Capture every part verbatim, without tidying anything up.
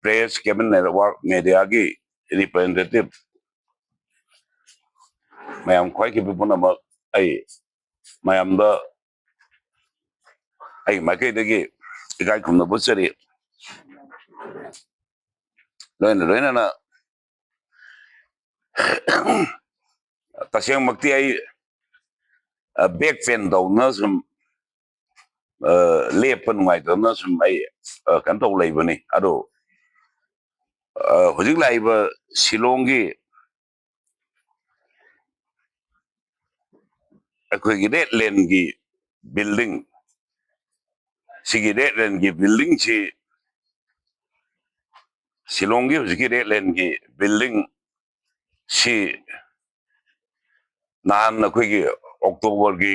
press, cable network, media ꯒꯤ representative ꯃꯌꯥꯝ ꯈ꯭ꯋꯥꯏꯈꯤꯕ ꯄꯨꯝꯅꯃꯛ, ꯑꯩ ꯃꯌꯥꯝꯗ ꯑꯩ ꯃꯥꯏꯀꯩꯗꯒꯤ ꯏꯀꯥꯏ ꯈꯨꯝꯅꯕ ꯎꯠꯆꯔꯤ꯫ ꯂꯣꯏꯅ ꯂꯣꯏꯅꯅ ꯇꯁꯦꯡꯃꯛꯇꯤ ꯑꯩ, ꯑ, back pain ꯇꯧꯗꯅ ꯁꯨꯝ, ꯑ, ꯂꯦꯞꯄ ꯅꯨꯡꯉꯥꯏꯇꯗꯅ ꯁꯨꯝ ꯑꯩ, ꯑ, ꯀꯩꯅꯣ ꯇꯧ ꯂꯩꯕꯅꯤ꯫ ꯑꯗꯣ, ꯑ, ꯍꯧꯖꯤꯛ ꯂꯥꯛꯏꯕ ꯁꯤꯂꯣꯡꯒꯤ ꯑꯩꯈꯣꯏꯒꯤ ꯔꯦꯠ ꯂꯦꯟꯒꯤ building, ꯁꯤꯒꯤ ꯔꯦꯠ ꯂꯦꯟꯒꯤ building ꯁꯤ, ꯁꯤꯂꯣꯡꯒꯤ ꯍꯧꯖꯤꯛꯀꯤ ꯔꯦꯠ ꯂꯦꯟꯒꯤ building ꯁꯤ ꯅꯍꯥꯟ ꯑꯩꯈꯣꯏꯒꯤ October ꯒꯤ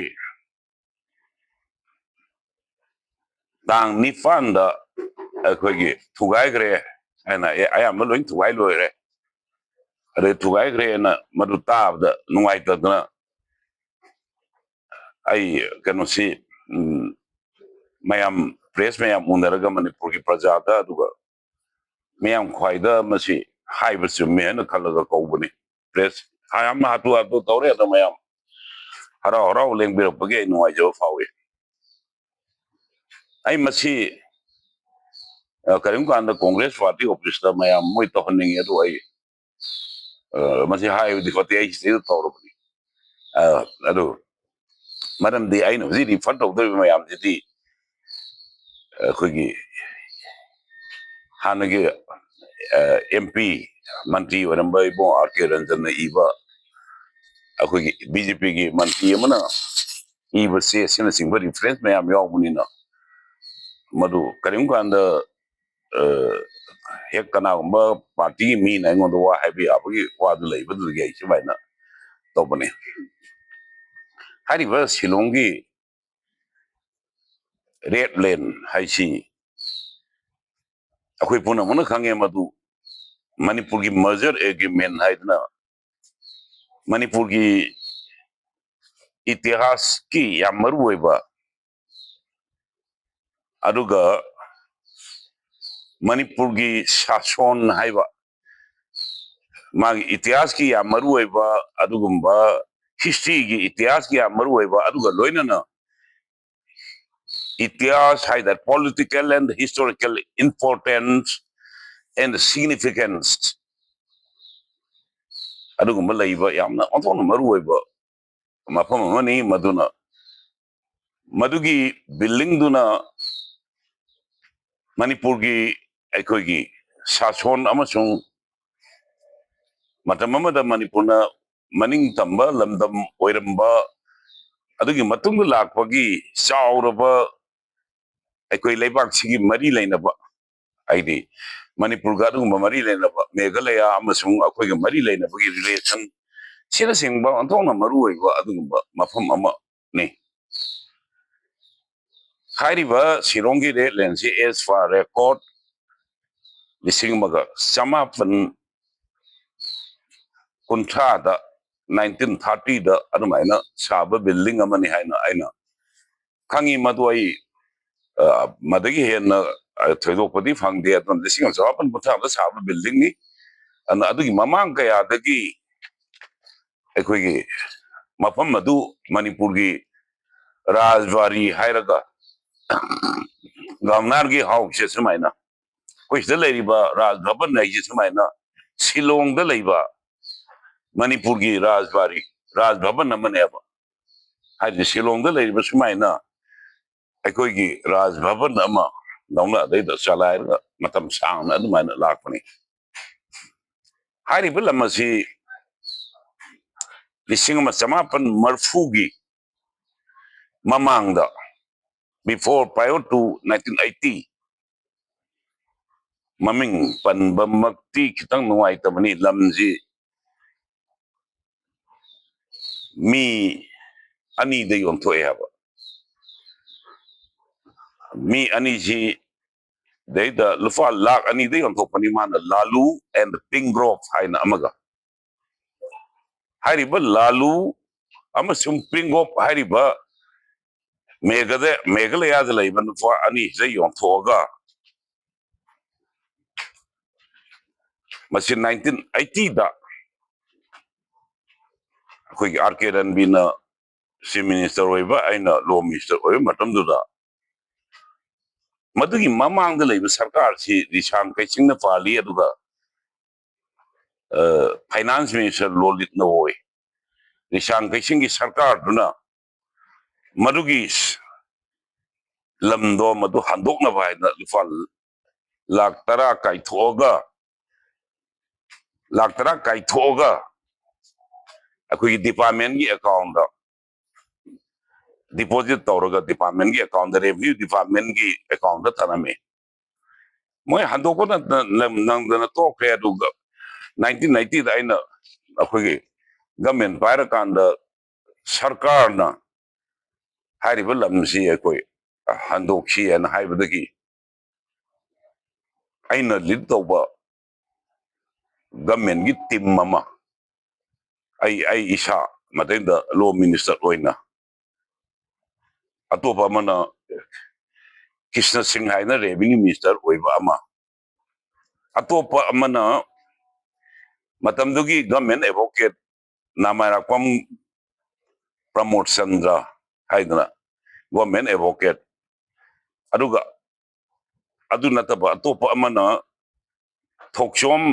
ꯇꯥꯡ ꯅꯤꯄꯥꯟꯗ ꯑꯩꯈꯣꯏꯒꯤ ꯊꯨꯒꯥꯏꯈ꯭ꯔꯦ ꯍꯥꯏꯅ, ꯑꯦ, ꯑꯌꯥꯝꯕ ꯂꯣꯏ ꯊꯨꯒꯥꯏ ꯂꯣꯏꯔꯦ꯫ ꯑꯗꯩ ꯊꯨꯒꯥꯏꯈ꯭ꯔꯦꯅ ꯃꯗꯨ ꯇꯥꯕꯗ ꯅꯨꯡꯉꯥꯏꯇꯗꯅ ꯑꯩ ꯀꯩꯅꯣꯁꯤ, ꯎꯝ, ꯃꯌꯥꯝ, press ꯃꯌꯥꯝ ꯎꯅꯔꯒ ꯃꯅꯤꯄꯨꯔꯒꯤ ꯄ꯭ꯔꯖꯥꯗ, ꯑꯗꯨꯒ ꯃꯌꯥꯝ ꯈ꯭ꯋꯥꯏꯗ ꯃꯁꯤ ꯍꯥꯏꯕ ꯆꯨꯝꯃꯦ ꯍꯥꯏꯅ ꯈꯜꯂꯒ ꯀꯧꯕꯅꯤ꯫ Press ꯌꯥꯝꯅ ꯍꯥꯊꯨ ꯍꯥꯊꯨ ꯇꯧꯔꯦ, ꯑꯗꯣ ꯃꯌꯥꯝ ꯍꯔꯥꯎ ꯍꯔꯥꯎ ꯂꯦꯡꯕꯤꯔꯛꯄꯒꯤ ꯑꯩ ꯅꯨꯡꯉꯥꯏꯖꯕ ꯐꯥꯎꯏ꯫ ꯑꯩ ꯃꯁꯤ, ꯑ, ꯀꯔꯤꯒꯨꯝꯕ ꯀꯥꯟꯗ Congress party office ꯇ ꯃꯌꯥꯝ ꯃꯣꯏ ꯇꯧꯍꯟꯅꯤꯡꯉꯤ, ꯑꯗꯨ ꯑꯩ, ꯑ, ꯃꯁꯤ ꯍꯥꯏꯕꯗꯤ ꯈꯣꯠꯇꯦ, ꯑꯩ ꯁꯤꯗꯩꯗ ꯇꯧꯔꯕꯅꯤ꯫ ꯑ, ꯑꯗꯨ ꯃꯔꯝꯗꯤ ꯑꯩꯅ ꯍꯧꯖꯤꯛ refer ꯇꯧꯗꯧꯔꯤꯕ ꯃꯌꯥꯝꯁꯤꯗꯤ ꯑꯩꯈꯣꯏꯒꯤ ꯍꯥꯟꯅꯒꯤ, ꯑ, MP, ꯃꯟꯇ꯭ꯔꯤ ꯑꯣꯏꯔꯝꯕ ꯏꯕꯨꯡ ꯑꯥꯔ ꯀꯦ ꯔꯟꯖꯟꯅ ꯏꯕ, ꯑꯩꯈꯣꯏꯒꯤ BJP ꯒꯤ ꯃꯟꯇ꯭ꯔꯤ ꯑꯃꯅ ꯏꯕ ꯆꯦ ꯑꯁꯤꯅꯆꯤꯡꯕ reference ꯃꯌꯥꯝ ꯌꯥꯎꯕꯅꯤꯅ, ꯃꯗꯨ ꯀꯔꯤꯒꯨꯝꯕ ꯀꯥꯟꯗ, ꯑ, ꯍꯦꯛ ꯀꯅꯥꯒꯨꯝꯕ party ꯒꯤ ꯃꯤꯅ ꯑꯩꯉꯣꯟꯗ ꯋꯥ ꯍꯥꯏꯕ ꯌꯥꯕꯒꯤ ꯋꯥꯗꯨ ꯂꯩꯕꯗꯨꯗꯒꯤ ꯑꯩ ꯁꯨꯃꯥꯏꯅ ꯇꯧꯕꯅꯤ꯫ ꯍꯥꯏꯔꯤꯕ ꯁꯤꯂꯣꯡꯒꯤ ꯔꯦꯠ ꯂꯦꯟ ꯍꯥꯏꯁꯤ ꯑꯩꯈꯣꯏ ꯄꯨꯝꯅꯃꯛꯅ ꯈꯪꯉꯦ, ꯃꯗꯨ ꯃꯅꯤꯄꯨꯔꯒꯤ merger agreement ꯍꯥꯏꯗꯅ ꯃꯅꯤꯄꯨꯔꯒꯤ ꯏꯇꯤꯍꯥꯁꯀꯤ ꯌꯥꯝ ꯃꯔꯨ ꯑꯣꯏꯕ, ꯑꯗꯨꯒ ꯃꯅꯤꯄꯨꯔꯒꯤ ꯁꯥꯁꯣꯟ ꯍꯥꯏꯕ, ꯃꯥꯒꯤ ꯏꯇꯤꯍꯥꯁꯀꯤ ꯌꯥꯝ ꯃꯔꯨꯑꯣꯏꯕ, ꯑꯗꯨꯒꯨꯝꯕ ꯍꯤꯁꯇ꯭ꯔꯤꯒꯤ ꯏꯇꯤꯍꯥꯁꯀꯤ ꯌꯥꯝ ꯃꯔꯨꯑꯣꯏꯕ, ꯑꯗꯨꯒ ꯂꯣꯏꯅꯅ ꯏꯇꯤꯍꯥꯁ ꯍꯥꯏ ꯇꯥꯔꯦ, political and historical importance and significance, ꯑꯗꯨꯒꯨꯝꯕ ꯂꯩꯕ ꯌꯥꯝꯅ ꯑꯣꯟꯊꯣꯛꯅ ꯃꯔꯨꯑꯣꯏꯕ ꯃꯐꯝ ꯑꯃꯅꯤ꯫ ꯃꯗꯨꯅ, ꯃꯗꯨꯒꯤ ꯕꯤꯜꯗꯤꯡꯗꯨꯅ ꯃꯅꯤꯄꯨꯔꯒꯤ, ꯑꯩꯈꯣꯏꯒꯤ ꯁꯥꯁꯣꯟ ꯑꯃꯁꯨꯡ ꯃꯇꯝ ꯑꯃꯗ ꯃꯅꯤꯄꯨꯔꯅ ꯃꯅꯤꯡ ꯇꯝꯕ ꯂꯝꯗꯝ ꯑꯣꯏꯔꯝꯕ, ꯑꯗꯨꯒꯤ ꯃꯇꯨꯡꯗ ꯂꯥꯛꯄꯒꯤ ꯆꯥꯎꯔꯕ ꯑꯩꯈꯣꯏ ꯂꯩꯕꯥꯛꯁꯤꯒꯤ ꯃꯔꯤ ꯂꯩꯅꯕ, ꯍꯥꯏꯗꯤ ꯃꯅꯤꯄꯨꯔꯒ ꯑꯗꯨꯒꯨꯝꯕ ꯃꯔꯤ ꯂꯩꯅꯕ, ꯃꯦꯘꯥꯂꯌꯥ ꯑꯃꯁꯨꯡ ꯑꯩꯈꯣꯏꯒ ꯃꯔꯤ ꯂꯩꯅꯕꯒꯤ relation ꯁꯤꯅꯆꯤꯡꯕ ꯑꯣꯟꯊꯣꯛꯅ ꯃꯔꯨꯑꯣꯏꯕ ꯑꯗꯨꯒꯨꯝꯕ ꯃꯐꯝ ꯑꯃꯅꯤ꯫ ꯍꯥꯏꯔꯤꯕ ꯁꯤꯂꯣꯡꯒꯤ ꯔꯦꯗ ꯂꯦꯟꯁꯤ as per record ꯂꯤꯁꯤꯡ ꯑꯃꯒ ꯆꯃꯥꯄꯟ ꯀꯨꯟꯊ꯭ꯔꯥꯗ, ꯅꯥꯏꯟꯇꯤꯟ ꯊꯥꯔꯇꯤꯗ ꯑꯗꯨꯃꯥꯏꯅ ꯁꯥꯕ ꯕꯤꯜꯗꯤꯡ ꯑꯃꯅꯤ ꯍꯥꯏꯅ ꯑꯩꯅ ꯈꯪꯉꯤ꯫ ꯃꯗꯨ ꯑꯩ, ꯑ, ꯃꯗꯒꯤ ꯍꯦꯟꯅ, ꯑ, ꯊꯣꯏꯗꯣꯛꯄꯗꯤ ꯐꯪꯗꯦ꯫ ꯑꯗꯨꯅ ꯂꯤꯁꯤꯡ ꯑꯃ ꯆꯃꯥꯄꯟ ꯀꯨꯟꯊ꯭ꯔꯥꯗ ꯁꯥꯕ ꯕꯤꯜꯗꯤꯡꯅꯤ꯫ ꯑꯗꯨꯅ ꯑꯗꯨꯒꯤ ꯃꯃꯥꯡ ꯀꯌꯥꯗꯒꯤ ꯑꯩꯈꯣꯏꯒꯤ ꯃꯐꯝ ꯑꯗꯨ ꯃꯅꯤꯄꯨꯔꯒꯤ ꯔꯥꯖꯕꯥꯔꯤ ꯍꯥꯏꯔꯒ ꯒꯕꯔꯅꯔꯒꯤ ꯍꯥꯎꯁꯁꯦ ꯁꯨꯃꯥꯏꯅ ꯑꯩꯈꯣꯏ ꯁꯤꯗ ꯂꯩꯔꯤꯕ ꯔꯥꯖ ꯚꯕꯟ ꯍꯥꯏꯁꯦ ꯁꯨꯃꯥꯏꯅ ꯁꯤꯂꯣꯡꯗ ꯂꯩꯕ ꯃꯅꯤꯄꯨꯔꯒꯤ ꯔꯥꯖꯕꯥꯔꯤ, ꯔꯥꯖ ꯚꯕꯟ ꯑꯃꯅꯦꯕ꯫ ꯍꯥꯏꯗꯤ ꯁꯤꯂꯣꯡꯗ ꯂꯩꯔꯤꯕ ꯁꯨꯃꯥꯏꯅ ꯑꯩꯈꯣꯏꯒꯤ ꯔꯥꯖ ꯚꯕꯟ ꯑꯃ ꯗꯧꯅ ꯑꯗꯩꯗ ꯆꯂꯥꯏꯔꯒ ꯃꯇꯝ ꯁꯥꯡꯅ ꯑꯗꯨꯃꯥꯏꯅ ꯂꯥꯛꯄꯅꯤ꯫ ꯍꯥꯏꯔꯤꯕ ꯂꯝ ꯑꯁꯤ ꯂꯤꯁꯤꯡ ꯑꯃ ꯆꯃꯥꯄꯟ ꯃꯔꯤꯐꯨꯒꯤ ꯃꯃꯥꯡꯗ, before, prior to nineteen eighty, ꯃꯃꯤꯡ ꯄꯟꯕꯃꯛꯇꯤ ꯈꯤꯇꯪ ꯅꯨꯡꯉꯥꯏꯇꯕꯅꯤ, ꯂꯝꯁꯤ ꯃꯤ ꯑꯅꯤꯗ ꯌꯣꯟꯊꯣꯛꯑꯦ ꯍꯥꯏꯕ꯫ ꯃꯤ ꯑꯅꯤꯁꯤ ꯗꯩꯗ ꯂꯨꯄꯥ ꯂꯥꯈ ꯑꯅꯤꯗ ꯌꯣꯟꯊꯣꯛꯄꯅꯤ ꯃꯥꯅ, ꯂꯥꯂꯨ and ꯄꯤꯡꯒ꯭ꯔꯣꯞ ꯍꯥꯏꯅ ꯑꯃꯒ꯫ ꯍꯥꯏꯔꯤꯕ ꯂꯥꯂꯨ ꯑꯃꯁꯨꯡ ꯄꯤꯡꯒ꯭ꯔꯣꯞ ꯍꯥꯏꯔꯤꯕ ꯃꯦꯘꯗ-, ꯃꯦꯘꯥꯂꯌꯥꯗ ꯂꯩꯕ ꯅꯨꯄꯥ ꯑꯅꯤꯁꯤꯗ ꯌꯣꯟꯊꯣꯛꯑꯒ ꯃꯁꯤ ꯅꯥꯏꯟꯇꯤꯟ ꯑꯩꯠꯇꯤꯗ ꯑꯩꯈꯣꯏꯒꯤ ꯑꯥꯔ ꯀꯦ ꯔꯟꯕꯤꯅ ꯆꯤꯐ ꯃꯤꯅꯤꯁꯇꯔ ꯑꯣꯏꯕ, ꯑꯩꯅ ꯂꯣ ꯃꯤꯅꯤꯁꯇꯔ ꯑꯣꯏꯕ ꯃꯇꯝꯗꯨꯗ ꯃꯗꯨꯒꯤ ꯃꯃꯥꯡꯗ ꯂꯩꯕ ꯁꯔꯀꯥꯔꯁꯤ ꯔꯤꯁꯥꯡ ꯀꯩꯁꯤꯡꯅ ꯄꯥꯜꯂꯤ꯫ ꯑꯗꯨꯒ ꯐꯥꯏꯅꯥꯟꯁ ꯃꯤꯅꯤꯁꯇꯔ ꯂꯣꯂꯤꯠꯅ ꯑꯣꯏ꯫ ꯔꯤꯁꯥꯡ ꯀꯩꯁꯤꯡꯒꯤ ꯁꯔꯀꯥꯔꯗꯨꯅ ꯃꯗꯨꯒꯤ ꯂꯝꯗꯣ ꯃꯗꯨ ꯍꯟꯗꯣꯛꯅꯕ ꯍꯥꯏꯅ ꯂꯨꯄꯥ ꯂꯥꯈ ꯇꯔꯥ ꯀꯥꯏꯊꯣꯛꯑꯒ, ꯂꯥꯈ ꯇꯔꯥ ꯀꯥꯏꯊꯣꯛꯑꯒ ꯑꯩꯈꯣꯏꯒꯤ ꯗꯤꯄꯥꯔꯠꯃꯦꯟꯒꯤ ꯑꯦꯀꯥꯎꯟꯗ ꯗꯤꯄꯣꯖꯤꯠ ꯇꯧꯔꯒ, ꯗꯤꯄꯥꯔꯠꯃꯦꯟꯒꯤ ꯑꯦꯀꯥꯎꯟꯗ, ꯔꯦꯚꯤꯅ꯭ꯌꯨ ꯗꯤꯄꯥꯔꯠꯃꯦꯟꯒꯤ ꯑꯦꯀꯥꯎꯟꯗ ꯊꯅꯝꯃꯤ꯫ ꯃꯣꯏ ꯍꯟꯗꯣꯛꯄ ꯅꯪꯗꯅ ꯇꯣꯛꯈ꯭ꯔꯦ꯫ ꯑꯗꯨꯒ ꯅꯥꯏꯟꯇꯤꯟ ꯅꯥꯏꯟꯇꯤꯗ ꯑꯩꯅ ꯑꯩꯈꯣꯏꯒꯤ ꯒꯃꯦꯟ ꯄꯥꯏꯔꯀꯥꯟꯗ ꯁꯔꯀꯥꯔꯅ ꯍꯥꯏꯔꯤꯕ ꯂꯝꯁꯤ ꯑꯩꯈꯣꯏ ꯍꯟꯗꯣꯛꯁꯤ ꯍꯥꯏꯅ ꯍꯥꯏꯕꯗꯒꯤ ꯑꯩꯅ ꯂꯤꯗ ꯇꯧꯕ ꯒꯃꯦꯟꯒꯤ ꯇꯤꯝ ꯑꯃ, ꯑꯩ ꯑꯩ ꯏꯁꯥ ꯃꯊꯪꯗ ꯂꯣ ꯃꯤꯅꯤꯁꯇꯔ ꯑꯣꯏꯅ, ꯑꯇꯣꯞꯄ ꯑꯃꯅ ꯀ꯭ꯔꯤꯁꯅ ꯁꯤꯡ ꯍꯥꯏꯅ ꯔꯦꯚꯤꯅ꯭ꯌꯨ ꯃꯤꯅꯤꯁꯇꯔ ꯑꯣꯏꯕ ꯑꯃ, ꯑꯇꯣꯞꯄ ꯑꯃꯅ ꯃꯇꯝꯗꯨꯒꯤ ꯒꯃꯦꯟ ꯑꯦꯗꯚꯣꯀꯦꯠ ꯅꯥꯃꯥꯏꯔꯥꯛꯄꯝ ꯄ꯭ꯔꯃꯣꯗ ꯆꯟꯗ꯭ꯔ ꯍꯥꯏꯗꯅ ꯒꯣꯔꯃꯦꯟ ꯑꯦꯗꯚꯣꯀꯦꯠ, ꯑꯗꯨꯒ ꯑꯗꯨ ꯅꯠꯇꯕ ꯑꯇꯣꯞꯄ ꯑꯃꯅ ꯊꯣꯛꯆꯣꯝ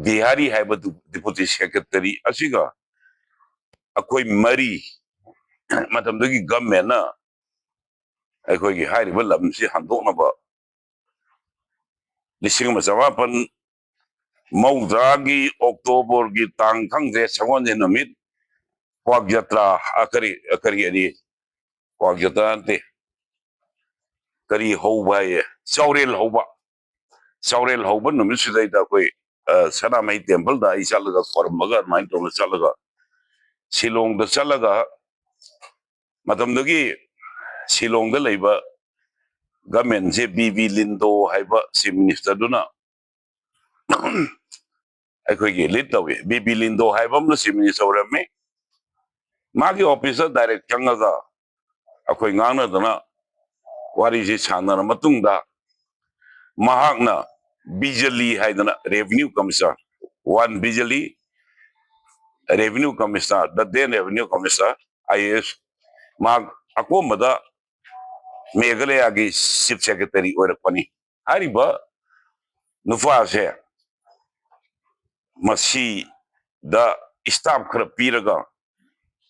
ꯕꯤꯍꯥꯔꯤ ꯍꯥꯏꯕ ꯗꯤꯄꯨꯇꯤ ꯁꯦꯀ꯭ꯔꯦꯇꯔꯤ ꯑꯁꯤꯒ ꯑꯩꯈꯣꯏ ꯃꯔꯤ, ꯃꯇꯝꯗꯨꯒꯤ ꯒꯃꯦꯟꯅ ꯑꯩꯈꯣꯏꯒꯤ ꯍꯥꯏꯔꯤꯕ ꯂꯝꯁꯤ ꯍꯟꯗꯣꯛꯅꯕ ꯂꯤꯁꯤꯡ ꯑꯃ ꯆꯃꯥꯄꯟ ꯃꯧꯗ꯭ꯔꯥꯒꯤ ꯑꯣꯛꯇꯣꯕꯔꯒꯤ ꯇꯥꯡ, ꯈꯪꯗꯦ, ꯁꯒꯣꯜꯁꯦꯟ ꯅꯨꯃꯤꯠ ꯀ꯭ꯋꯥꯛ ꯖꯇ꯭ꯔꯥ, ꯑ, ꯀꯔꯤ, ꯑ, ꯀꯔꯤ, ꯀꯔꯤ, ꯀ꯭ꯋꯥꯛ ꯖꯇ꯭ꯔꯥ ꯅꯠꯇꯦ, ꯀꯔꯤ ꯍꯧꯕ ꯍꯥꯏꯌꯦ, ꯆꯥꯎꯔꯦꯜ ꯍꯧꯕ, ꯆꯥꯎꯔꯦꯜ ꯍꯧꯕ ꯅꯨꯃꯤꯠꯁꯤꯗꯩꯗ ꯑꯩꯈꯣꯏ, ꯑ, ꯁꯅꯥꯃꯍꯤ ꯇꯦꯝꯄꯜꯗ ꯑꯩ ꯆꯠꯂꯒ ꯈꯣꯏꯔꯝꯃꯒ, ꯑꯗꯨꯃꯥꯏꯅ ꯇꯧꯅ ꯆꯠꯂꯒ, ꯁꯤꯂꯣꯡꯗ ꯆꯠꯂꯒ, ꯃꯇꯝꯗꯨꯒꯤ ꯁꯤꯂꯣꯡꯗ ꯂꯩꯕ ꯒꯃꯦꯟꯁꯦ ꯕꯤ ꯕꯤ ꯂꯤꯟꯗꯣ ꯍꯥꯏꯕ ꯆꯤꯐ ꯃꯤꯅꯤꯁꯇꯔꯗꯨꯅ ꯑꯩꯈꯣꯏꯒꯤ ꯂꯤꯗ ꯇꯧꯏ꯫ ꯕꯤ ꯕꯤ ꯂꯤꯟꯗꯣ ꯍꯥꯏꯕ ꯑꯃꯅ ꯆꯤꯐ ꯃꯤꯅꯤꯁꯇꯔ ꯑꯣꯏꯔꯝꯃꯤ꯫ ꯃꯥꯒꯤ ꯑꯣꯐꯤꯁꯇ ꯗꯥꯏꯔꯦꯛ ꯆꯪꯉꯒ ꯑꯩꯈꯣꯏ ꯉꯥꯡꯅꯗꯅ ꯋꯥꯔꯤꯁꯤ ꯁꯥꯟꯅꯔ ꯃꯇꯨꯡꯗ, ꯃꯍꯥꯛꯅ ꯕꯤꯖꯂꯤ ꯍꯥꯏꯗꯅ revenue commissioner, one Bijli, revenue commissioner, the then revenue commissioner, I A S, ꯃꯍꯥꯛ ꯑꯀꯣꯟꯕꯗ ꯃꯦꯘꯥꯂꯌꯥꯒꯤ chief secretary ꯑꯣꯏꯔꯛꯄꯅꯤ꯫ ꯍꯥꯏꯔꯤꯕ ꯅꯨꯄꯥꯁꯦ ꯃꯁꯤꯗ staff ꯈꯔ ꯄꯤꯔꯒ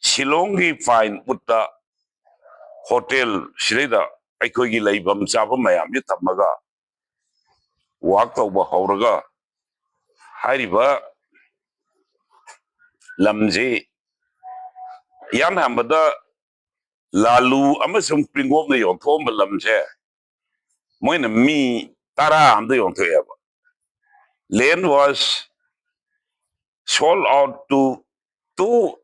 ꯁꯤꯂꯣꯡꯒꯤ ꯐꯥꯏꯟ ꯋꯨꯠꯇ ꯍꯣꯇꯦꯜ ꯁꯤꯗꯩꯗ ꯑꯩꯈꯣꯏꯒꯤ ꯂꯩꯐꯝ ꯆꯥꯐꯝ ꯃꯌꯥꯝꯁꯤ ꯊꯝꯃꯒ work ꯇꯧꯕ ꯍꯧꯔꯒ ꯍꯥꯏꯔꯤꯕ ꯂꯝꯁꯤ ꯏꯍꯥꯟ ꯍꯥꯟꯕꯗ ꯂꯥꯂꯨ ꯑꯃꯁꯨꯡ ꯄꯤꯡꯒꯣꯞꯅ ꯌꯣꯟꯊꯣꯛꯑꯝꯕ ꯂꯝꯁꯦ ꯃꯣꯏꯅ ꯃꯤ ꯇꯔꯥ ꯑꯝꯗ ꯌꯣꯟꯊꯣꯛꯑꯦꯕ꯫ Land was sold out to two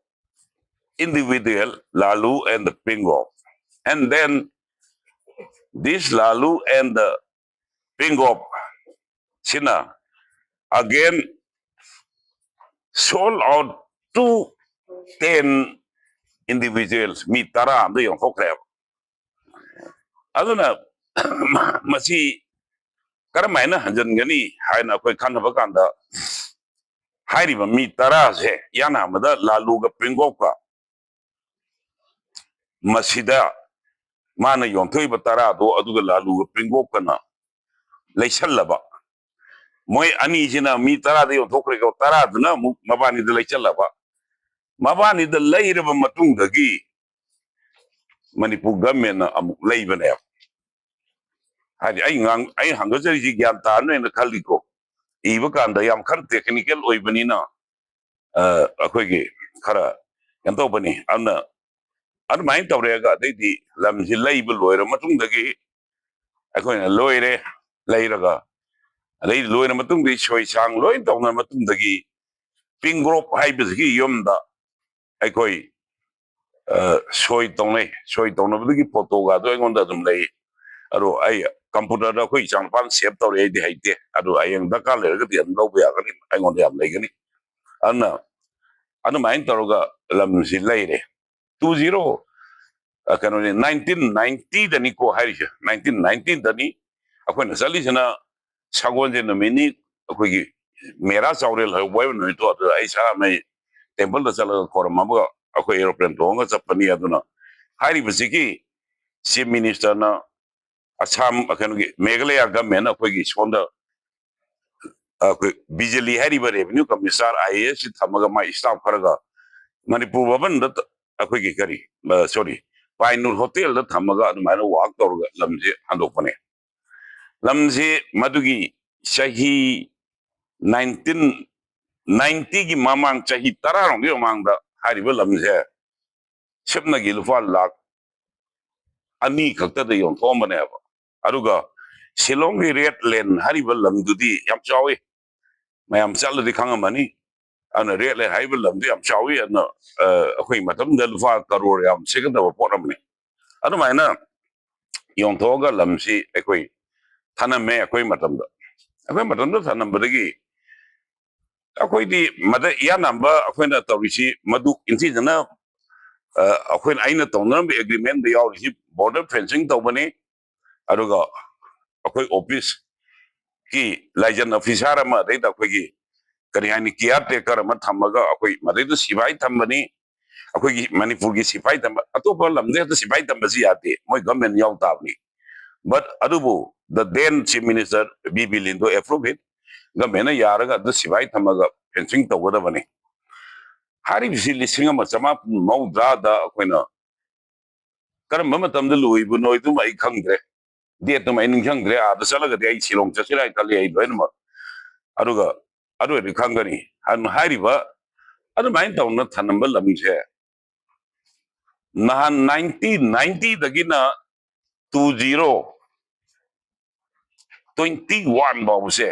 individual, Lalu and the Pingop. And then this Lalu and the Pingop ꯁꯤꯅ again sold out to ten individuals, ꯃꯤ ꯇꯔꯥ ꯑꯝꯗ ꯌꯣꯟꯊꯣꯛꯈ꯭ꯔꯦꯕ꯫ ꯑꯗꯨꯅ ꯃꯁꯤ ꯀꯔꯝꯍꯥꯏꯅ ꯍꯟꯖꯤꯟꯒꯅꯤ ꯍꯥꯏꯅ ꯑꯩꯈꯣꯏ ꯈꯟꯅꯕ ꯀꯥꯟꯗ ꯍꯥꯏꯔꯤꯕ ꯃꯤ ꯇꯔꯥꯁꯦ ꯏꯍꯥꯟ ꯍꯥꯟꯕꯗ ꯂꯥꯂꯨꯒ ꯄꯤꯡꯒꯣꯞꯀ ꯃꯁꯤꯗ ꯃꯥꯅ ꯌꯣꯟꯊꯣꯛꯏꯕ ꯇꯔꯥꯗꯣ ꯑꯗꯨꯒ ꯂꯥꯂꯨꯒ ꯄꯤꯡꯒꯣꯞꯀꯅ ꯂꯩꯁꯜꯂꯕ꯫ ꯃꯣꯏ ꯑꯅꯤꯁꯤꯅ ꯃꯤ ꯇꯔꯥꯗ ꯌꯣꯟꯊꯣꯛꯈ꯭ꯔꯦꯀꯣ, ꯇꯔꯥꯗꯨꯅ ꯑꯃꯨꯛ ꯃꯕꯥꯅꯤꯗ ꯂꯩꯁꯜꯂꯕ꯫ ꯃꯕꯥꯅꯤꯗ ꯂꯩꯔꯕ ꯃꯇꯨꯡꯗꯒꯤ ꯃꯅꯤꯄꯨꯔ ꯒꯚꯔꯟꯃꯦꯟꯅ ꯑꯃꯨꯛ ꯂꯩꯕꯅꯦꯕ꯫ ꯍꯥꯏꯗꯤ ꯑꯩ ꯉꯥꯡ-, ꯑꯩ ꯍꯪꯒꯠꯆꯔꯤꯁꯤ ꯒ꯭ꯌꯥꯟ ꯇꯥꯔꯅꯦꯅ ꯈꯜꯂꯤꯀꯣ꯫ ꯏꯕ ꯀꯥꯟꯗ ꯌꯥꯝ ꯈꯔ technical ꯑꯣꯏꯕꯅꯤꯅ, ꯑ, ꯑꯩꯈꯣꯏꯒꯤ ꯈꯔ ꯀꯩꯅꯣ ꯇꯧꯕꯅꯤ꯫ ꯑꯗꯨꯅ ꯑꯗꯨꯃꯥꯏꯅ ꯇꯧꯔꯦꯒ ꯑꯗꯩꯗꯤ ꯂꯝꯁꯤ ꯂꯩꯕ ꯂꯣꯏꯔ ꯃꯇꯨꯡꯗꯒꯤ ꯑꯩꯈꯣꯏꯅ ꯂꯣꯏꯔꯦ, ꯂꯩꯔꯒ ꯑꯗꯩ ꯂꯣꯏꯔ ꯃꯇꯨꯡꯗꯒꯤ ꯁꯣꯏ ꯁꯥꯡ ꯂꯣꯏ ꯇꯧꯅꯔ ꯃꯇꯨꯡꯗꯒꯤ ꯄꯤꯡꯒ꯭ꯔꯣꯞ ꯍꯥꯏꯕꯁꯤꯒꯤ ꯌꯨꯝꯗ ꯑꯩꯈꯣꯏ, ꯑ, ꯁꯣꯏ ꯇꯧꯅꯩ꯫ ꯁꯣꯏ ꯇꯧꯅꯕꯗꯨꯒꯤ ꯐꯣꯇꯣꯒꯗꯣ ꯑꯩꯉꯣꯟꯗ ꯑꯗꯨꯝ ꯂꯩ꯫ ꯑꯗꯣ ꯑꯩ ꯀꯝꯄ꯭ꯌꯨꯇꯔꯗ ꯑꯩꯈꯣꯏ ꯏꯆꯥꯅꯨꯄꯥꯅ save ꯇꯧꯔꯦ, ꯑꯩꯗꯤ ꯍꯩꯇꯦ꯫ ꯑꯗꯣ ꯍꯌꯦꯡ ꯗꯔꯀꯥꯔ ꯂꯩꯔꯒꯗꯤ ꯑꯗꯨꯝ ꯂꯧꯕ ꯌꯥꯒꯅꯤ, ꯑꯩꯉꯣꯟꯗ ꯌꯥꯝ ꯂꯩꯒꯅꯤ꯫ ꯑꯗꯨꯅ ꯑꯗꯨꯃꯥꯏꯅ ꯇꯧꯔꯒ ꯂꯝꯁꯤ ꯂꯩꯔꯦ꯫ Two zero, ꯑ, ꯀꯩꯅꯣꯅꯤ, nineteen ninety ꯗꯅꯤꯀꯣ ꯍꯥꯏꯔꯤꯁꯦ, nineteen ninety ꯗꯅꯤ꯫ ꯑꯩꯈꯣꯏꯅ ꯆꯠꯂꯤꯁꯤꯅ ꯁꯒꯣꯜꯁꯦ ꯅꯨꯃꯤꯠꯅꯤ ꯑꯩꯈꯣꯏꯒꯤ ꯃꯦꯔꯥ ꯆꯥꯎꯔꯦꯜ ꯍꯧꯕ ꯍꯥꯏꯕ ꯅꯨꯃꯤꯠꯇꯣ ꯑꯗꯨꯗ ꯑꯩ ꯁꯅꯥꯃꯍꯤ ꯇꯦꯝꯄꯜꯗ ꯆꯠꯂꯒ ꯈꯣꯏꯔꯝꯃꯒ ꯑꯩꯈꯣꯏ ꯑꯦꯔꯣꯄ꯭ꯂꯦꯟ ꯇꯣꯡꯉꯒ ꯆꯠꯄꯅꯤ꯫ ꯑꯗꯨꯅ ꯍꯥꯏꯔꯤꯕꯁꯤꯒꯤ ꯆꯤꯐ ꯃꯤꯅꯤꯁꯇꯔꯅ ꯑꯁꯥꯝ, ꯀꯩꯅꯣꯒꯤ, ꯃꯦꯘꯥꯂꯌꯥ ꯒꯃꯦꯟꯅ ꯑꯩꯈꯣꯏꯒꯤ ꯁꯣꯝꯗ ꯑꯩꯈꯣꯏ ꯕꯤꯖꯂꯤ ꯍꯥꯏꯔꯤꯕ ꯔꯦꯚꯤꯅ꯭ꯌꯨ ꯀꯃꯤꯁꯅꯔ ꯑꯥꯏ ꯑꯦ ꯑꯦꯁꯁꯤ ꯊꯝꯃꯒ ꯃꯥꯏ ꯏꯁꯇꯥꯐ ꯈꯔꯒ ꯃꯅꯤꯄꯨꯔ ꯚꯕꯟꯗ ꯇ-, ꯑꯩꯈꯣꯏꯒꯤ ꯀꯔꯤ, ꯁꯣꯔꯤ, ꯄꯥꯏꯅꯨꯔ ꯍꯣꯇꯦꯜꯗ ꯊꯝꯃꯒ ꯑꯗꯨꯃꯥꯏꯅ ꯋꯥꯛ ꯇꯧꯔꯒ ꯂꯝꯁꯦ ꯍꯟꯗꯣꯛꯄꯅꯦ꯫ ꯂꯝꯁꯤ ꯃꯗꯨꯒꯤ ꯆꯍꯤ ꯅꯥꯏꯟꯇꯤꯟ ꯅꯥꯏꯟꯇꯤꯒꯤ ꯃꯃꯥꯡ, ꯆꯍꯤ ꯇꯔꯥꯔꯣꯝꯒꯤ ꯃꯃꯥꯡꯗ ꯍꯥꯏꯔꯤꯕ ꯂꯝꯁꯦ ꯁꯨꯞꯅꯒꯤ ꯂꯨꯄꯥ ꯂꯥꯈ ꯑꯅꯤ ꯈꯛꯇꯗ ꯌꯣꯟꯊꯣꯛꯑꯝꯕꯅꯦꯕ꯫ ꯑꯗꯨꯒ ꯁꯤꯂꯣꯡꯒꯤ ꯔꯦꯠ ꯂꯦꯟ ꯍꯥꯏꯔꯤꯕ ꯂꯝꯗꯨꯗꯤ ꯌꯥꯝ ꯆꯥꯎꯋꯤ, ꯃꯌꯥꯝ ꯆꯠꯂꯗꯤ ꯈꯪꯉꯝꯃꯅꯤ꯫ ꯑꯗꯨꯅ ꯔꯦꯠ ꯂꯦꯟ ꯍꯥꯏꯔꯤꯕ ꯂꯝꯗꯨ ꯌꯥꯝ ꯆꯥꯎꯋꯤ꯫ ꯑꯗꯨꯅ, ꯑ, ꯑꯩꯈꯣꯏ ꯃꯇꯝꯗ ꯂꯨꯄꯥ ꯀꯔꯣꯔ ꯌꯥꯝ ꯁꯤꯒꯗꯕ ꯄꯣꯠ ꯑꯃꯅꯤ꯫ ꯑꯗꯨꯃꯥꯏꯅ ꯌꯣꯟꯊꯣꯛꯑꯒ ꯂꯝꯁꯤ ꯑꯩꯈꯣꯏ ꯊꯅꯝꯃꯦ ꯑꯩꯈꯣꯏ ꯃꯇꯝꯗ꯫ ꯑꯩꯈꯣꯏ ꯃꯇꯝꯗ ꯊꯅꯝꯕꯗꯒꯤ ꯑꯩꯈꯣꯏꯗꯤ ꯃꯗ ꯏꯌꯥꯝꯕ ꯑꯩꯈꯣꯏꯅ ꯇꯧꯔꯤꯁꯤ ꯃꯗꯨ ꯏꯟꯊꯤꯖꯅ, ꯑ, ꯑꯩꯈꯣꯏꯅ, ꯑꯩꯅ ꯇꯧꯅꯔꯝꯕ ꯑꯦꯒ꯭ꯔꯤꯃꯦꯟꯗ ꯌꯥꯎꯔꯤꯁꯤ ꯕꯣꯔꯗꯔ ꯐꯦꯟꯁꯤꯡ ꯇꯧꯕꯅꯤ, ꯑꯗꯨꯒ ꯑꯩꯈꯣꯏ ꯑꯣꯐꯤꯁꯀꯤ ꯂꯥꯏꯖꯟ ꯑꯣꯐꯤꯁꯥꯔ ꯑꯃ, ꯑꯗꯩꯗ ꯑꯩꯈꯣꯏꯒꯤ ꯀꯔꯤ ꯍꯥꯏꯅꯤ, ꯀꯤꯌꯥꯔ ꯇꯦꯀꯔ ꯑꯃ ꯊꯝꯃꯒ ꯑꯩꯈꯣꯏ ꯃꯗꯩꯗ ꯁꯤꯐꯥꯏ ꯊꯝꯕꯅꯤ꯫ ꯑꯩꯈꯣꯏꯒꯤ ꯃꯅꯤꯄꯨꯔꯒꯤ ꯁꯤꯐꯥꯏ ꯊꯝꯕ, ꯑꯇꯣꯞꯄ ꯂꯝꯗ ꯍꯦꯛꯇ ꯁꯤꯐꯥꯏ ꯊꯝꯕꯁꯤ ꯌꯥꯗꯦ, ꯃꯣꯏ ꯒꯚꯔꯟꯃꯦꯟ ꯌꯥꯎ ꯇꯥꯕꯅꯤ꯫ But ꯑꯗꯨꯕꯨ the then chief minister B B Lyngdoh approve it, ꯒꯚꯔꯟꯃꯦꯟꯅ ꯌꯥꯔꯒ ꯑꯗꯨ ꯁꯤꯐꯥꯏ ꯊꯝꯃꯒ ꯐꯦꯟꯁꯤꯡ ꯇꯧꯒꯗꯕꯅꯤ꯫ ꯍꯥꯏꯔꯤꯕꯁꯤ ꯂꯤꯁꯤꯡ ꯑꯃ ꯆꯃꯥꯄꯟ ꯃꯧꯗ꯭ꯔꯥꯗ ꯑꯩꯈꯣꯏꯅ ꯀꯔꯝꯕ ꯃꯇꯝꯗ ꯂꯣꯏꯕꯅꯣ ꯑꯗꯨꯃ ꯑꯩ ꯈꯪꯗ꯭ꯔꯦ, ꯗꯦꯠꯇꯨꯃ ꯑꯩ ꯅꯤꯡꯁꯤꯡꯗ꯭ꯔꯦ꯫ ꯑꯥꯗ ꯆꯠꯂꯒꯗꯤ ꯑꯩ ꯁꯤꯂꯣꯡ ꯆꯠꯁꯤꯔꯥ ꯍꯥꯏꯅ ꯈꯜꯂꯤ ꯑꯩ ꯂꯣꯏꯅꯃꯛ꯫ ꯑꯗꯨꯒ ꯑꯗꯨ ꯑꯣꯏꯔꯗꯤ ꯈꯪꯒꯅꯤ꯫ ꯑꯗꯨꯅ ꯍꯥꯏꯔꯤꯕ ꯑꯗꯨꯃꯥꯏꯅ ꯇꯧꯅ ꯊꯅꯝꯕ ꯂꯝꯁꯦ ꯅꯍꯥꯟ ꯅꯥꯏꯟꯇꯤꯟ ꯅꯥꯏꯟꯇꯤꯗꯒꯤꯅ ꯇꯨ ꯖꯤꯔꯣ ꯇ꯭ꯋꯦꯟꯇꯤ ꯋꯥꯟ ꯐꯥꯎꯕꯁꯦ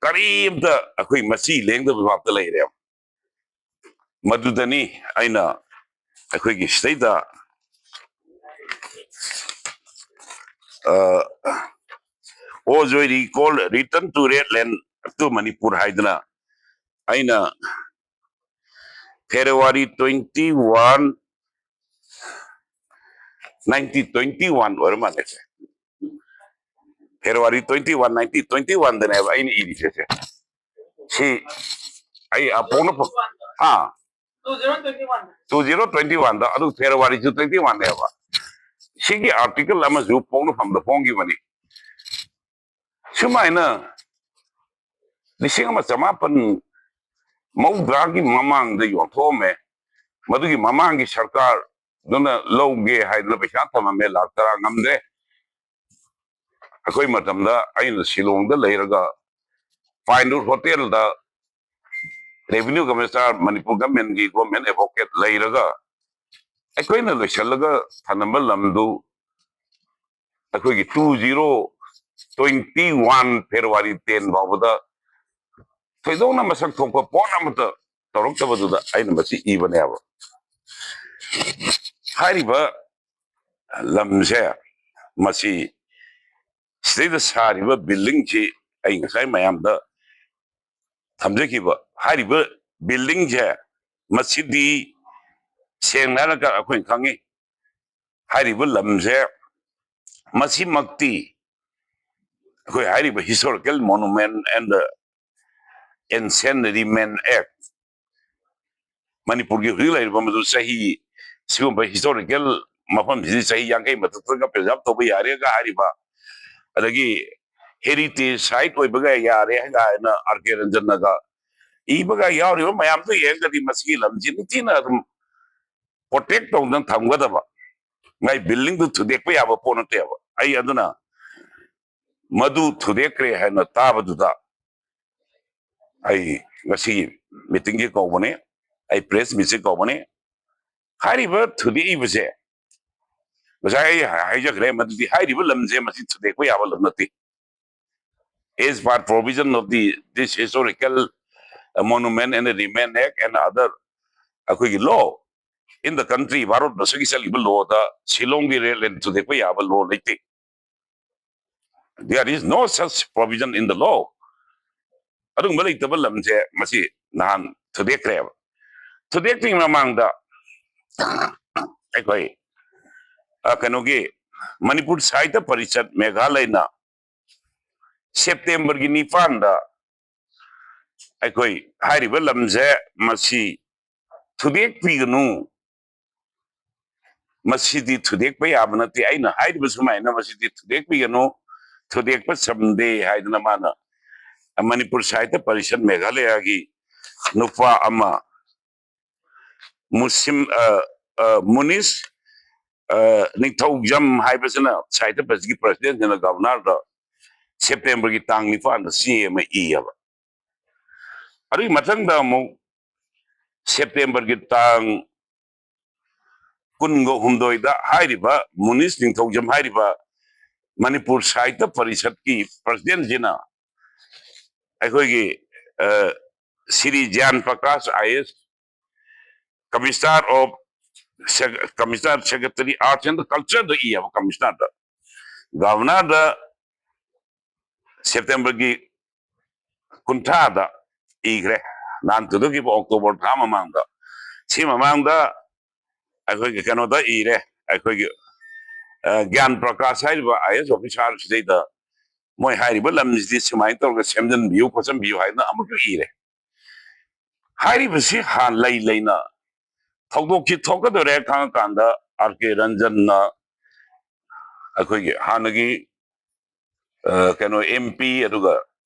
ꯀꯔꯤꯝꯇ ꯑꯩꯈꯣꯏ ꯃꯆꯤ ꯂꯦꯡꯗꯕ ꯚꯥꯞꯇ ꯂꯩꯔꯦ꯫ ꯃꯗꯨꯗꯅꯤ ꯑꯩꯅ ꯑꯩꯈꯣꯏꯒꯤ ꯁꯤꯗꯩꯗ, ꯑ, "Oh Joy, recall, return to red land, to Manipur" ꯍꯥꯏꯗꯅ ꯑꯩꯅ February twenty one, nineteen twenty one ꯑꯣꯏꯔ ꯃꯥꯜꯂꯦ꯫ February twenty one, nineteen twenty one ꯗꯅꯦꯕ ꯑꯩꯅ ꯏꯔꯤꯁꯦ ꯁꯦ꯫ ꯁꯤ ꯑꯩ ꯑ, ꯄꯣꯛꯅꯐꯝ, ꯍꯥ, two zero twenty one꯫ Two zero twenty one ꯗ, ꯑꯗꯨ February ꯁꯨ twenty one ꯅꯦꯕ꯫ ꯁꯤꯒꯤ article ꯑꯃꯁꯨ ꯄꯣꯛꯅꯐꯝꯗ ꯐꯣꯡꯈꯤꯕꯅꯤ꯫ ꯁꯨꯃꯥꯏꯅ ꯂꯤꯁꯤꯡ ꯑꯃ ꯆꯃꯥꯄꯟ ꯃꯧꯗ꯭ꯔꯥꯒꯤ ꯃꯃꯥꯡꯗ ꯌꯣꯟꯊꯣꯛꯑꯝꯃꯦ꯫ ꯃꯗꯨꯒꯤ ꯃꯃꯥꯡꯒꯤ ꯁꯔꯀꯥꯔꯗꯨꯅ ꯂꯧꯒꯦ ꯍꯥꯏꯗꯅ ꯄꯩꯁꯥ ꯊꯝꯃꯝꯃꯦ, ꯂꯥꯛ ꯇꯔꯥ ꯉꯝꯗ꯭ꯔꯦ꯫ ꯑꯩꯈꯣꯏ ꯃꯇꯝꯗ ꯑꯩꯅ ꯁꯤꯂꯣꯡꯗ ꯂꯩꯔꯒ ꯄꯥꯏꯟꯋꯨꯗ ꯍꯣꯇꯦꯜꯗ revenue commissioner, ꯃꯅꯤꯄꯨꯔ government ꯀꯤ government advocate ꯂꯩꯔꯒ ꯑꯩꯈꯣꯏꯅ ꯂꯣꯏꯁꯤꯜꯂꯒ ꯊꯝꯂꯝꯕ ꯂꯝꯗꯨ ꯑꯩꯈꯣꯏꯒꯤ two zero twenty one February ten ꯐꯥꯎꯕꯗ ꯊꯣꯏꯗꯣꯛꯅ ꯃꯁꯛ ꯊꯣꯛꯄ ꯄꯣꯠ ꯑꯃꯠꯇ ꯇꯧꯔꯛꯇꯕꯗꯨꯗ ꯑꯩꯅ ꯃꯁꯤ ꯏꯕꯅꯦꯕ꯫ ꯍꯥꯏꯔꯤꯕ ꯂꯝꯁꯦ, ꯃꯁꯤ ꯁꯤꯗꯩꯗ ꯁꯥꯔꯤꯕ building ꯁꯤ ꯑꯩ ꯉꯁꯥꯏ ꯃꯌꯥꯝꯗ ꯊꯝꯖꯈꯤꯕ ꯍꯥꯏꯔꯤꯕ building ꯁꯦ, ꯃꯁꯤꯗꯤ ꯁꯦꯡꯅ ꯍꯥꯏꯔꯒ ꯑꯩꯈꯣꯏꯅ ꯈꯪꯉꯤ꯫ ꯍꯥꯏꯔꯤꯕ ꯂꯝꯁꯦ, ꯃꯁꯤꯃꯛꯇꯤ ꯑꯩꯈꯣꯏ ꯍꯥꯏꯔꯤꯕ Historical Monument and Ancient Remain Act, ꯃꯅꯤꯄꯨꯔꯒꯤ ꯍꯧꯖꯤꯛ ꯂꯩꯔꯤꯕ ꯃꯗꯨ ꯆꯍꯤ, ꯁꯤꯒꯨꯝꯕ historical ꯃꯐꯝꯁꯤꯗꯤ ꯆꯍꯤ ꯌꯥꯡꯈꯩ ꯃꯊꯛꯇꯒ preserve ꯇꯧꯕ ꯌꯥꯔꯦꯒ ꯍꯥꯏꯔꯤꯕ, ꯑꯗꯒꯤ heritage site ꯑꯣꯏꯕꯒ ꯌꯥꯔꯦ ꯍꯥꯏꯅ ꯑꯥꯔ ꯀꯦ ꯔꯟꯖꯟꯅꯒ ꯏꯕꯒ ꯌꯥꯎꯔꯤꯕ ꯃꯌꯥꯝꯗꯨ ꯌꯦꯡꯉꯒꯗꯤ ꯃꯁꯤꯒꯤ ꯂꯝꯁꯤ ꯅꯤꯡꯊꯤꯅ ꯑꯗꯨꯝ protect ꯇꯧꯗꯅ ꯊꯝꯒꯗꯕ꯫ ꯃꯥꯏ building ꯗꯨ ꯊꯨꯗꯦꯛꯄ ꯌꯥꯕ ꯄꯣꯠ ꯅꯠꯇꯦꯕ꯫ ꯑꯩ ꯑꯗꯨꯅ ꯃꯗꯨ ꯊꯨꯗꯦꯛꯈ꯭ꯔꯦ ꯍꯥꯏꯅ ꯇꯥꯕꯗꯨꯗ ꯑꯩ ꯉꯁꯤ meeting ꯁꯦ ꯀꯧꯕꯅꯤ, ꯑꯩ press meet ꯁꯦ ꯀꯧꯕꯅꯤ꯫ ꯍꯥꯏꯔꯤꯕ ꯊꯨꯗꯦꯛꯏꯕꯁꯦ, ꯉꯁꯥꯏ ꯑꯩ ꯍꯥꯏꯖꯈ꯭ꯔꯦ, ꯃꯗꯨꯗꯤ ꯍꯥꯏꯔꯤꯕ ꯂꯝꯁꯦ ꯃꯁꯤ ꯊꯨꯗꯦꯛꯄ ꯌꯥꯕ ꯂꯝ ꯅꯠꯇꯦ꯫ As per provision of the, this Historical Monument and Remain Act and other ꯑꯩꯈꯣꯏꯒꯤ law in the country, Bharat ꯃꯁꯤꯒꯤ ꯆꯠꯂꯤꯕ law ꯗ ꯁꯤꯂꯣꯡꯒꯤ red line ꯊꯨꯗꯦꯛꯄ ꯌꯥꯕ law ꯂꯩꯇꯦ꯫ There is no such provision in the law. ꯑꯗꯨꯒꯨꯝꯕ ꯂꯩꯇꯕ ꯂꯝꯁꯦ ꯃꯁꯤ ꯅꯍꯥꯟ ꯊꯨꯗꯦꯛꯈ꯭ꯔꯦꯕ꯫ ꯊꯨꯗꯦꯛꯇ꯭ꯔꯤꯉꯩ ꯃꯃꯥꯡꯗ ꯑꯩꯈꯣꯏ, ꯑ, ꯀꯩꯅꯣꯒꯤ ꯃꯅꯤꯄꯨꯔ ꯁꯥꯍꯤꯇ꯭ꯌ ꯄꯔꯤꯁꯠ ꯃꯦꯘꯥꯂꯌꯅ ꯁꯦꯞꯇꯦꯝꯕꯔꯒꯤ ꯅꯤꯄꯥꯟꯗ ꯑꯩꯈꯣꯏ ꯍꯥꯏꯔꯤꯕ ꯂꯝꯁꯦ ꯃꯁꯤ ꯊꯨꯗꯦꯛꯄꯤꯒꯅꯨ, ꯃꯁꯤꯗꯤ ꯊꯨꯗꯦꯛꯄ ꯌꯥꯕ ꯅꯠꯇꯦ, ꯑꯩꯅ ꯍꯥꯏꯔꯤꯕ ꯁꯨꯃꯥꯏꯅ ꯃꯁꯤꯗꯤ ꯊꯨꯗꯦꯛꯄꯤꯒꯅꯨ, ꯊꯨꯗꯦꯛꯄ ꯆꯝꯗꯦ ꯍꯥꯏꯗꯅ ꯃꯥꯅ ꯃꯅꯤꯄꯨꯔ ꯁꯥꯍꯤꯇ꯭ꯌ ꯄꯔꯤꯁꯠ ꯃꯦꯘꯥꯂꯌꯥꯒꯤ ꯅꯨꯄꯥ ꯑꯃ ꯃꯨꯁꯤꯝ ꯑ, ꯑ, ꯃꯨꯅꯤꯁ ꯑ, ꯅꯤꯡꯊꯧꯖꯝ ꯍꯥꯏꯕꯁꯤꯅ ꯁꯥꯍꯤꯇ꯭ꯌ ꯄꯔꯤꯁꯠꯀꯤ ꯄ꯭ꯔꯁꯤꯗꯦꯟꯁꯤꯅ ꯒꯕꯔꯅꯔꯗ ꯁꯦꯞꯇꯦꯝꯕꯔꯒꯤ ꯇꯥꯡ ꯅꯤꯄꯥꯟꯗ ꯆꯦ ꯑꯃ ꯏꯌꯦꯕ꯫ ꯑꯗꯨꯒꯤ ꯃꯊꯪꯗ ꯑꯃꯨꯛ ꯁꯦꯞꯇꯦꯝꯕꯔꯒꯤ ꯇꯥꯡ ꯀꯨꯟꯒ ꯍꯨꯝꯗꯣꯏꯗ ꯍꯥꯏꯔꯤꯕ ꯃꯨꯅꯤꯁ ꯅꯤꯡꯊꯧꯖꯝ ꯍꯥꯏꯔꯤꯕ ꯃꯅꯤꯄꯨꯔ ꯁꯥꯍꯤꯇ꯭ꯌ ꯄꯔꯤꯁꯠꯀꯤ ꯄ꯭ꯔꯁꯤꯗꯦꯟꯁꯤꯅ ꯑꯩꯈꯣꯏꯒꯤ ꯑ, ꯁ꯭ꯔꯤ ꯖ꯭ꯌꯥꯟ ꯄ꯭ꯔꯀꯥꯁ ꯑꯥꯏ ꯑꯦꯁ, Commissioner of Sec- Commissioner Secretary Arts and Culture ꯗ ꯏꯌꯦꯕ ꯀꯃꯤꯁꯅꯔꯗ꯫ ꯒꯕꯔꯅꯔꯗ ꯁꯦꯞꯇꯦꯝꯕꯔꯒꯤ ꯀꯨꯟꯊ꯭ꯔꯥꯗ ꯏꯈ꯭ꯔꯦ, ꯅꯍꯥꯟ ꯊꯨꯗꯣꯛꯈꯤꯕ ꯑꯣꯛꯇꯣꯕꯔ ꯊꯥ ꯃꯃꯥꯡꯗ꯫ ꯁꯤ ꯃꯃꯥꯡꯗ ꯑꯩꯈꯣꯏꯒꯤ ꯀꯩꯅꯣꯗ ꯏꯔꯦ, ꯑꯩꯈꯣꯏꯒꯤ ꯑ, ꯒ꯭ꯌꯥꯟ ꯄ꯭ꯔꯀꯥꯁ ꯍꯥꯏꯔꯤꯕ ꯑꯥꯏ ꯑꯦꯁ ꯑꯣꯐꯤꯁꯥꯔ ꯁꯤꯗꯩꯗ ꯃꯣꯏ ꯍꯥꯏꯔꯤꯕ ꯂꯝꯁꯤꯗꯤ ꯁꯨꯃꯥꯏꯅ ꯇꯧꯔꯒ ꯁꯦꯝꯖꯤꯟꯕꯤꯌꯨ ꯈꯣꯠꯆꯤꯟꯕꯤꯌꯨ ꯍꯥꯏꯗꯅ ꯑꯃꯨꯛꯁꯨ ꯏꯔꯦ꯫ ꯍꯥꯏꯔꯤꯕꯁꯤ ꯍꯥꯟ ꯂꯩ ꯂꯩꯅ ꯊꯧꯗꯣꯛꯁꯤ ꯊꯣꯛꯀꯗꯧꯔꯦ ꯈꯪꯉꯀꯥꯟꯗ ꯑꯥꯔ ꯀꯦ ꯔꯟꯖꯟꯅ ꯑꯩꯈꯣꯏꯒꯤ ꯍꯥꯟꯅꯒꯤ ꯑ, ꯀꯩꯅꯣ ꯑꯦꯝ ꯄꯤ ꯑꯗꯨꯒ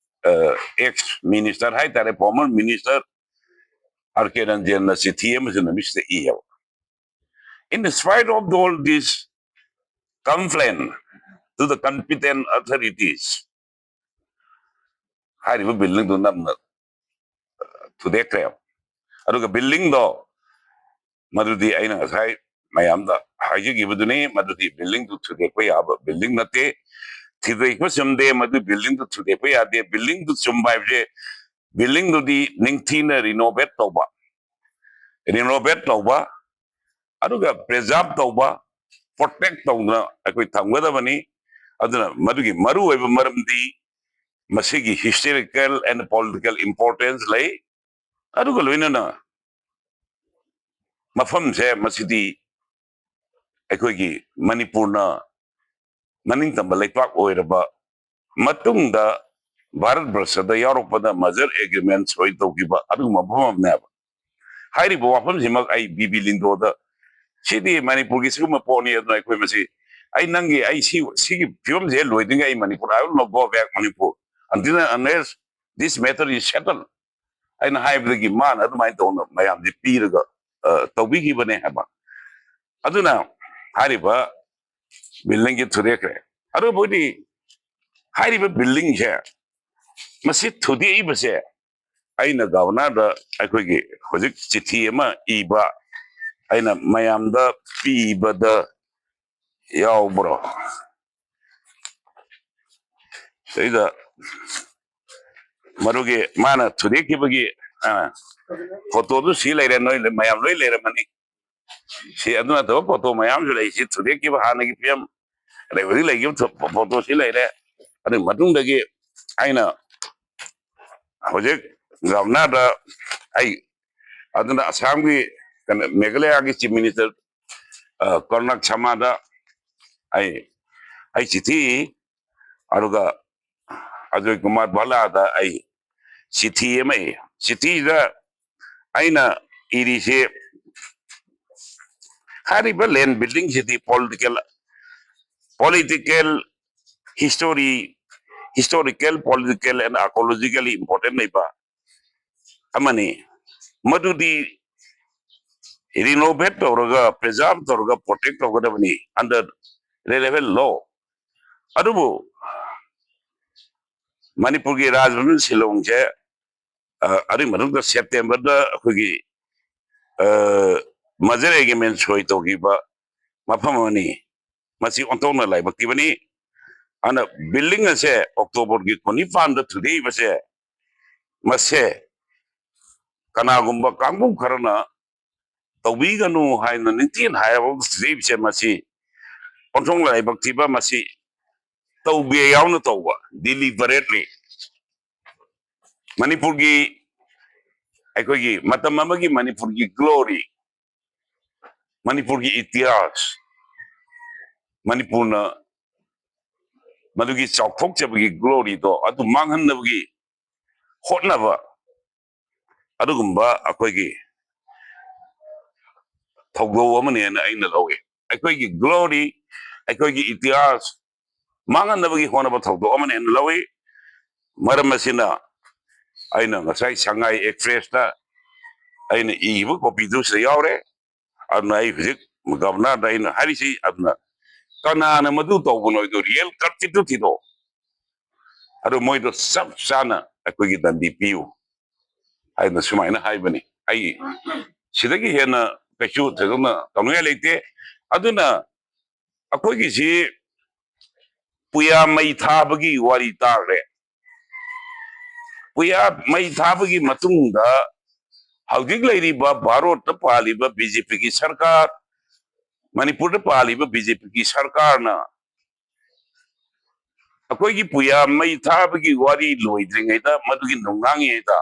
ꯑꯦꯛꯁ ꯃꯤꯅꯤꯁꯇꯔ ꯍꯥꯏꯇꯥꯔꯦ, ꯐꯣꯔꯃꯔ ꯃꯤꯅꯤꯁꯇꯔ ꯑꯥꯔ ꯀꯦ ꯔꯟꯖꯟꯅ ꯆꯤꯊꯤ ꯑꯃꯁꯨ ꯅꯨꯃꯤꯠꯁꯤꯗ ꯏꯌꯦꯕ꯫ In spite of all this complaint to the competent authorities, ꯍꯥꯏꯔꯤꯕ ꯕꯤꯜꯗꯤꯡꯗꯨ ꯅꯝꯅ ꯊꯨꯗꯦꯛꯈ꯭ꯔꯦꯕ꯫ ꯑꯗꯨꯒ ꯕꯤꯜꯗꯤꯡꯗꯣ ꯃꯗꯨꯗꯤ ꯑꯩꯅ ꯉꯁꯥꯏ ꯃꯌꯥꯝꯗ ꯍꯥꯏꯖꯈꯤꯕꯗꯨꯅꯤ, ꯃꯗꯨꯗꯤ ꯕꯤꯜꯗꯤꯡꯗꯨ ꯊꯨꯗꯦꯛꯄ ꯌꯥꯕ ꯕꯤꯜꯗꯤꯡ ꯅꯠꯇꯦ, ꯊꯨꯗꯦꯛꯄ ꯆꯨꯝꯗꯦ, ꯃꯗꯨ ꯕꯤꯜꯗꯤꯡꯗꯨ ꯊꯨꯗꯦꯛꯄ ꯌꯥꯗꯦ꯫ ꯕꯤꯜꯗꯤꯡꯗꯨ ꯆꯨꯝꯕ ꯍꯥꯏꯕꯁꯦ ꯕꯤꯜꯗꯤꯡꯗꯨꯗꯤ ꯅꯤꯡꯊꯤꯅ ꯔꯤꯅꯣꯚꯦꯠ ꯇꯧꯕ, ꯔꯤꯅꯣꯚꯦꯠ ꯇꯧꯕ, ꯑꯗꯨꯒ ꯄ꯭ꯔꯤꯖꯥꯔꯚ ꯇꯧꯕ, ꯄ꯭ꯔꯣꯇꯦꯛ ꯇꯧꯗꯨꯅ ꯑꯩꯈꯣꯏ ꯊꯝꯒꯗꯕꯅꯤ꯫ ꯑꯗꯨꯅ ꯃꯗꯨꯒꯤ ꯃꯔꯨꯑꯣꯏꯕ ꯃꯔꯝꯗꯤ ꯃꯁꯤꯒꯤ ꯍꯤꯁꯇꯣꯔꯤꯀꯦꯜ ꯑꯦꯟ ꯄꯣꯂꯤꯇꯤꯀꯦꯜ ꯏꯝꯄꯣꯔꯇꯦꯟꯁ ꯂꯩ꯫ ꯑꯗꯨꯒ ꯂꯣꯏꯅꯅ ꯃꯐꯝꯁꯦ ꯃꯁꯤꯗꯤ ꯑꯩꯈꯣꯏꯒꯤ ꯃꯅꯤꯄꯨꯔꯅ ꯃꯅꯤꯡꯇꯝꯕ ꯂꯩꯄꯥꯛ ꯑꯣꯏꯔꯕ ꯃꯇꯨꯡꯗ ꯚꯥꯔꯠ ꯕꯔꯁꯗ ꯌꯥꯎꯔꯛꯄꯗ ꯃꯔꯖꯔ ꯑꯦꯒ꯭ꯔꯤꯃꯦꯟ ꯁꯣꯏ ꯇꯧꯈꯤꯕ ꯑꯗꯨꯒꯨꯝꯕ ꯃꯐꯝ ꯑꯃꯅꯦꯕ꯫ ꯍꯥꯏꯔꯤꯕ ꯋꯥꯐꯝꯁꯤꯃꯛ ꯑꯩ ꯕꯤ ꯕꯤ ꯂꯤꯟꯗꯣꯗ, "ꯁꯤꯗꯤ ꯃꯅꯤꯄꯨꯔꯒꯤ ꯁꯤꯒꯨꯝꯕ ꯄꯣꯠꯅꯤ, ꯑꯗꯨꯅ ꯑꯩꯈꯣꯏ ꯃꯁꯤ, ꯑꯩ ꯅꯪꯒꯤ, ꯑꯩ ꯁꯤ, ꯁꯤꯒꯤ ꯐꯤꯕꯝꯁꯦ ꯂꯣꯏꯗ꯭ꯔꯤꯉꯩ ꯑꯩ Manipur, I will not go back Manipur until unless this matter is settled" ꯑꯩꯅ ꯍꯥꯏꯕꯗꯒꯤ ꯃꯥꯅ ꯑꯗꯨꯃꯥꯏꯅ ꯇꯧꯅ ꯃꯌꯥꯝꯁꯦ ꯄꯤꯔꯒ, ꯑ, ꯇꯧꯕꯤꯈꯤꯕꯅꯦ ꯍꯥꯏꯕ꯫ ꯑꯗꯨꯅ ꯍꯥꯏꯔꯤꯕ ꯕꯤꯜꯗꯤꯡꯁꯦ ꯊꯨꯗꯦꯛꯈ꯭ꯔꯦ꯫ ꯑꯗꯨꯕꯨꯗꯤ ꯍꯥꯏꯔꯤꯕ ꯕꯤꯜꯗꯤꯡꯁꯦ ꯃꯁꯤ ꯊꯨꯗꯦꯛꯏꯕꯁꯦ ꯑꯩꯅ ꯒꯚꯔꯅꯔꯗ ꯑꯩꯈꯣꯏꯒꯤ ꯍꯧꯖꯤꯛ ꯆꯤꯊꯤ ꯑꯃ ꯏꯕ, ꯑꯩꯅ ꯃꯌꯥꯝꯗ ꯄꯤꯕꯗ ꯌꯥꯎꯕ꯭ꯔꯣ? ꯁꯤꯗ ꯃꯗꯨꯒꯤ ꯃꯥꯅ ꯊꯨꯗꯦꯛꯈꯤꯕꯒꯤ, ꯑ, ꯐꯣꯇꯣꯗꯨ ꯁꯤ ꯂꯩꯔꯦ, ꯅꯣꯏ ꯃꯌꯥꯝ ꯂꯣꯏ ꯂꯩꯔꯝꯃꯅꯤ꯫ ꯁꯤ ꯑꯗꯨ ꯅꯠꯇꯕ ꯐꯣꯇꯣ ꯃꯌꯥꯝꯁꯨ ꯂꯩ꯫ ꯁꯤ ꯊꯨꯗꯦꯛꯈꯤꯕ ꯍꯥꯟꯅꯒꯤ ꯐꯤꯕꯝ, ꯑꯗꯩ ꯍꯧꯖꯤꯛ ꯂꯩꯈꯤꯕ ꯐꯣ-, ꯐꯣꯇꯣ ꯁꯤ ꯂꯩꯔꯦ꯫ ꯑꯗꯨꯒꯤ ꯃꯇꯨꯡꯗꯒꯤ ꯑꯩꯅ ꯍꯧꯖꯤꯛ ꯒꯚꯔꯅꯔꯗ ꯑꯩ, ꯑꯗꯨꯅ ꯑꯁꯥꯝꯒꯤ, ꯀꯩꯅꯣ, ꯃꯦꯘꯥꯂꯌꯥꯒꯤ ꯆꯤꯐ ꯃꯤꯅꯤꯁꯇꯔ, ꯑ, ꯀꯣꯔꯅꯛ ꯁꯃꯥꯗ ꯑꯩ, ꯑꯩ ꯆꯤꯊꯤ ꯏ꯫ ꯑꯗꯨꯒ ꯑꯖꯣꯏ ꯀꯨꯃꯥꯔ ꯚꯜꯂꯥꯗ ꯑꯩ ꯆꯤꯊꯤ ꯑꯃ ꯏ꯫ ꯆꯤꯊꯤꯗ ꯑꯩꯅ ꯏꯔꯤꯁꯤ, ꯍꯥꯏꯔꯤꯕ ꯂꯦꯟ ꯕꯤꯜꯗꯤꯡꯁꯤꯗꯤ political, political history, historical, political and ꯑꯥꯔꯀꯣꯂꯣꯖꯤꯀꯦꯜꯂꯤ ꯏꯝꯄꯣꯔꯇꯦꯟ ꯂꯩꯕ ꯑꯃꯅꯤ꯫ ꯃꯗꯨꯗꯤ ꯔꯤꯅꯣꯚꯦꯠ ꯇꯧꯔꯒ, ꯄ꯭ꯔꯤꯖꯥꯔꯚ ꯇꯧꯔꯒ, ꯄ꯭ꯔꯣꯇꯦꯛ ꯇꯧꯒꯗꯕꯅꯤ under relevant law꯫ ꯑꯗꯨꯕꯨ ꯃꯅꯤꯄꯨꯔꯒꯤ ꯔꯥꯖ ꯚꯕꯟ ꯁꯤꯂꯣꯡꯁꯦ, ꯑ, ꯑꯗꯨꯒꯤ ꯃꯇꯨꯡꯗ ꯁꯦꯞꯇꯦꯝꯕꯔꯗ ꯑꯩꯈꯣꯏꯒꯤ, ꯑ, ꯃꯔꯖꯔ ꯑꯦꯒ꯭ꯔꯤꯃꯦꯟ ꯁꯣꯏ ꯇꯧꯈꯤꯕ ꯃꯐꯝ ꯑꯃꯅꯤ꯫ ꯃꯁꯤ ꯑꯣꯟꯊꯣꯛꯅ ꯂꯥꯏꯕꯛ ꯊꯤꯕꯅꯤ꯫ ꯑꯗꯨꯅ ꯕꯤꯜꯗꯤꯡ ꯑꯁꯦ ꯑꯣꯛꯇꯣꯕꯔꯒꯤ ꯀꯨꯟꯅꯤꯄꯥꯟꯗ ꯊꯨꯗꯦꯛꯏꯕꯁꯦ, ꯃꯁꯦ ꯀꯅꯥꯒꯨꯝꯕ ꯀꯥꯡꯕꯨ ꯈꯔꯅ ꯇꯧꯕꯤꯒꯅꯨ ꯍꯥꯏꯅ ꯅꯤꯡꯊꯤꯅ ꯍꯥꯏꯔꯕ ꯊꯨꯗꯦꯛꯏꯕꯁꯦ, ꯃꯁꯤ ꯑꯣꯟꯊꯣꯛꯅ ꯂꯥꯏꯕꯛ ꯊꯤꯕ, ꯃꯁꯤ ꯇꯧꯕ ꯌꯥꯎꯅ ꯇꯧꯕ, deliberately꯫ ꯃꯅꯤꯄꯨꯔꯒꯤ, ꯑꯩꯈꯣꯏꯒꯤ ꯃꯇꯝ ꯑꯃꯒꯤ ꯃꯅꯤꯄꯨꯔꯒꯤ ꯒ꯭ꯂꯣꯔꯤ, ꯃꯅꯤꯄꯨꯔꯒꯤ ꯏꯇꯤꯍꯥꯁ, ꯃꯅꯤꯄꯨꯔꯅ ꯃꯗꯨꯒꯤ ꯆꯥꯎꯊꯣꯛꯆꯕꯒꯤ ꯒ꯭ꯂꯣꯔꯤꯗꯣ ꯑꯗꯨ ꯃꯥꯡꯍꯟꯅꯕꯒꯤ ꯍꯣꯠꯅꯕ, ꯑꯗꯨꯒꯨꯝꯕ ꯑꯩꯈꯣꯏꯒꯤ ꯊꯧꯗꯣꯛ ꯑꯃꯅꯦꯅ ꯑꯩꯅ ꯂꯧꯏ꯫ ꯑꯩꯈꯣꯏꯒꯤ ꯒ꯭ꯂꯣꯔꯤ, ꯑꯩꯈꯣꯏꯒꯤ ꯏꯇꯤꯍꯥꯁ ꯃꯥꯡꯍꯟꯅꯕꯒꯤ ꯍꯣꯠꯅꯕ ꯊꯧꯗꯣꯛ ꯑꯃꯅꯦꯅ ꯂꯧꯏ꯫ ꯃꯔꯝ ꯑꯁꯤꯅ ꯑꯩꯅ ꯉꯁꯥꯏ ꯁꯉꯥꯏ ꯑꯦꯛꯁꯄ꯭ꯔꯦꯁꯇ ꯑꯩꯅ ꯏꯈꯤꯕ ꯀꯣꯄꯤꯗꯨ ꯁꯤꯗ ꯌꯥꯎꯔꯦ꯫ ꯑꯗꯨꯅ ꯑꯩ ꯍꯧꯖꯤꯛ ꯒꯕꯔꯅꯔꯗ ꯑꯩꯅ ꯍꯥꯏꯔꯤꯁꯤ, ꯑꯗꯨꯅ ꯀꯅꯥꯅ ꯃꯗꯨ ꯇꯧꯕꯅꯣ ꯍꯥꯏꯗꯣ, ꯔꯤꯌꯦꯜ ꯀꯜꯄꯤꯠꯇꯨ ꯊꯤꯗꯣꯛꯑꯣ, ꯑꯗꯨ ꯃꯣꯏꯗꯣ ꯆꯞ ꯆꯥꯅ ꯑꯩꯈꯣꯏꯒꯤ ꯗꯟꯗꯤ ꯄꯤꯌꯨ ꯍꯥꯏꯅ ꯁꯨꯃꯥꯏꯅ ꯍꯥꯏꯕꯅꯤ꯫ ꯑꯩ ꯁꯤꯗꯒꯤ ꯍꯦꯟꯅ ꯀꯩꯁꯨ ꯊꯣꯏꯗꯣꯛꯅ ꯇꯧꯅꯤꯡꯉꯥꯏ ꯂꯩꯇꯦ꯫ ꯑꯗꯨꯅ ꯑꯩꯈꯣꯏꯒꯤꯁꯤ ꯄꯨꯌꯥ ꯃꯩ ꯊꯥꯕꯒꯤ ꯋꯥꯔꯤ ꯇꯥꯈ꯭ꯔꯦ꯫ ꯄꯨꯌꯥ ꯃꯩ ꯊꯥꯕꯒꯤ ꯃꯇꯨꯡꯗ ꯍꯧꯖꯤꯛ ꯂꯩꯔꯤꯕ ꯚꯥꯔꯣꯠꯇ ꯄꯥꯜꯂꯤꯕ ꯕꯤ ꯖꯦ ꯄꯤꯒꯤ ꯁꯔꯀꯥꯔ, ꯃꯅꯤꯄꯨꯔꯗ ꯄꯥꯜꯂꯤꯕ ꯕꯤ ꯖꯦ ꯄꯤꯒꯤ ꯁꯔꯀꯥꯔꯅ ꯑꯩꯈꯣꯏꯒꯤ ꯄꯨꯌꯥ ꯃꯩ ꯊꯥꯕꯒꯤ ꯋꯥꯔꯤ ꯂꯣꯏꯗ꯭ꯔꯤꯉꯩꯗ, ꯃꯗꯨꯒꯤ ꯅꯣꯡꯉꯥꯡꯉꯤꯉꯩꯗ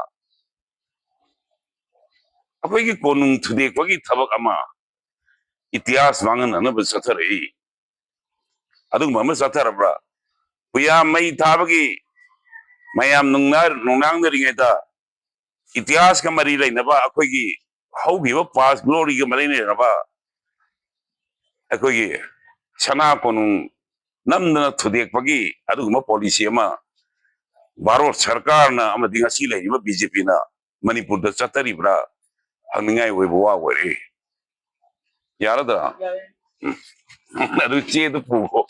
ꯑꯩꯈꯣꯏꯒꯤ ꯀꯣꯅꯨꯡ ꯊꯨꯗꯦꯛꯄꯒꯤ ꯊꯕꯛ ꯑꯃ ꯏꯇꯤꯍꯥꯁ ꯃꯥꯡꯍꯟꯅꯅꯕ ꯆꯠꯊꯔꯛꯏ꯫ ꯑꯗꯨꯒꯨꯝꯕ ꯑꯃ ꯆꯠꯊꯔꯕ꯭ꯔꯥ? ꯄꯨꯌꯥ ꯃꯩ ꯊꯥꯕꯒꯤ ꯃꯌꯥꯝ ꯅꯨꯡꯅꯥ-, ꯅꯨꯡꯅꯥꯡꯅꯔꯤꯉꯩꯗ ꯏꯇꯤꯍꯥꯁꯀ ꯃꯔꯤ ꯂꯩꯅꯕ, ꯑꯩꯈꯣꯏꯒꯤ ꯍꯧꯈꯤꯕ ꯄꯥꯁ ꯒ꯭ꯂꯣꯔꯤꯒ ꯃꯔꯤ ꯂꯩꯅꯕ ꯑꯩꯈꯣꯏꯒꯤ ꯁꯅꯥ ꯀꯣꯅꯨꯡ ꯅꯝꯗꯅ ꯊꯨꯗꯦꯛꯄꯒꯤ ꯑꯗꯨꯒꯨꯝꯕ ꯄꯣꯂꯤꯁꯤ ꯑꯃ ꯚꯥꯔꯠ ꯁꯔꯀꯥꯔꯅ ꯑꯃꯗꯤ ꯉꯁꯤ ꯂꯩꯔꯤꯕ ꯕꯤ ꯖꯦ ꯄꯤꯅ ꯃꯅꯤꯄꯨꯔꯗ ꯆꯠꯊꯔꯤꯕ꯭ꯔꯥ ꯍꯪꯅꯤꯡꯉꯥꯏ ꯑꯣꯏꯕ ꯋꯥ ꯑꯣꯏꯔꯦ꯫ ꯌꯥꯔꯗ꯭ꯔꯥ? ꯎꯝ꯫ ꯑꯗꯨ ꯆꯦꯗꯨ ꯄꯨꯈꯣ꯫